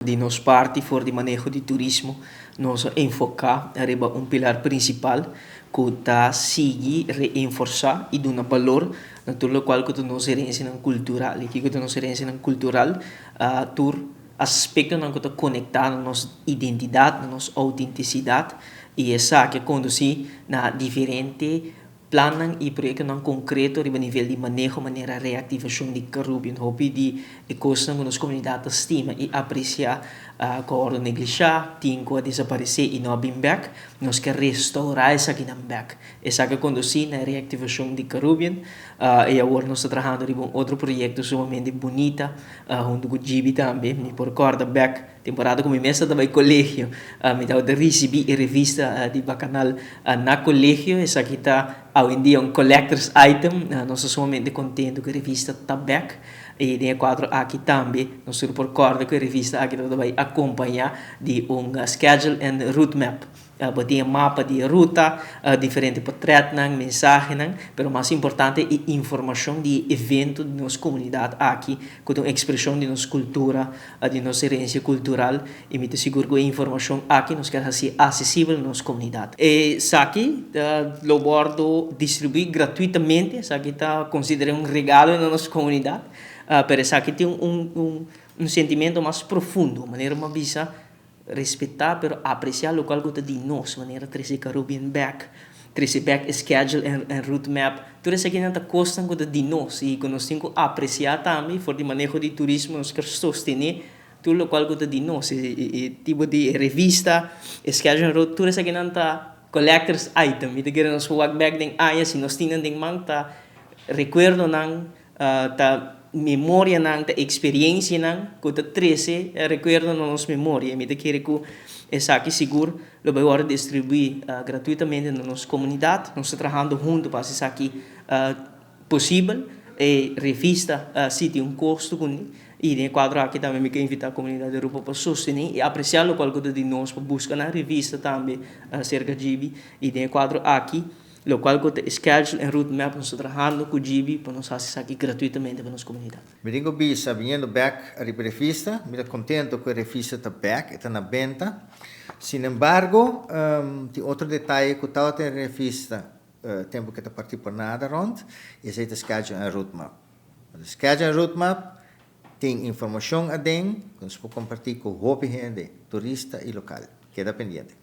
Di nos parti for di maneho di turismo nos a enfoká riba un pilar prinsipal ku ta sigui reenforsá i duna balor na tur lokual ku ta nos herensianan kultural. I kiko ta nos herensianan kultural? Tur aspektonan ku ta konektá na nos identidat, na nos outentisidat i esaki a kondusí na diferente plannan i proyektonan konkreto riba nivel di maneho manera reaktivashon di Carubbian. Hopi di e kosnan ku nos komunidat ta stima i apresiá ku a wòrdu neglishá, tin ku a desaparesé i no a bin bèk, nos ke restourá esakinan bèk. Esaki a kondusí na e reaktivashon di Carubbian i awor nos ta trahando riba un otro proyekto sumamente bunita huntu ku Gibi tambe. Mi por kòrda bèk Temporada ku mi mes tabata bai kolegio, mi tabata risibí e revista di Bakanal na kolegio. Esaki ta awendia un collector's item. Nos ta sumamente kontentu ku e revista ta bèk. I den e kuadro aki tambe nos tur por kòrda ku e revista aki tabata bai akompañá di un schedule and route map. Bo tin e mapa di e ruta, diferente potretnan, mensahenan, pero mas importante e informashon di e evento di nos komunidat aki ku ta un ekspreshon di nos kultura, di nos herensia kultural i mi ta sigur ku e informashon aki nos kier hasi asesibel na nos komunidat. Esaki lo wòrdu distribuí gratuitamente, esaki ta konsider'é un regalo na nos komunidat, pero esaki tin un sentimento mas profundo, manera mi a bisa. Respetá pero apresiá lokual ku ta di nos, manera trese Carubbian bèk, trese bèk e schedule en route map, tur esakinan ta kosnan ku ta di nos i ku nos tin ku apresiá tambe for di maneho di turismo nos ker sostené tur lokual ku ta di nos, e tipo di revista, e schedule en route, tur esakinan ta collectors item, mi ta kere nos por wak bèk den aña si nos tin nan den man ta rekuerdonan Ta memorianan, ta experiencianan cu ta trece recuerdo na nos memoria. Y mi ta kere cu esaki sigur lo bay wordo distribui gratuitamente na nos comunidad. Nos ta trahando hunto pa haci esaki posibel. E revista si tin un costo cu ni. Y den e cuadro aki tambe mi ke invita comunidad di Aruba pa sostene y aprecia locual cu ta di nos pa busca nan revista tambe cerca djibi. Y den e cuadro aki. Locual cu ta e schedule en route map nos ta trahando cu GB pa nos haci esaki gratuitamente pa nos comunidad. Mi tin cu bisa, biniendo bek ariba e revista, mi ta contento cu e revista ta bek, e ta na benta. Sin embargo, tin otro detaye cu tabata den e revista tempo cu e ta parti por nada rond, y esey ta schedule en route map. E schedule en route map tin informacion aden cu nos por comparti cu hopi hende, turista y local. Keda pendiente.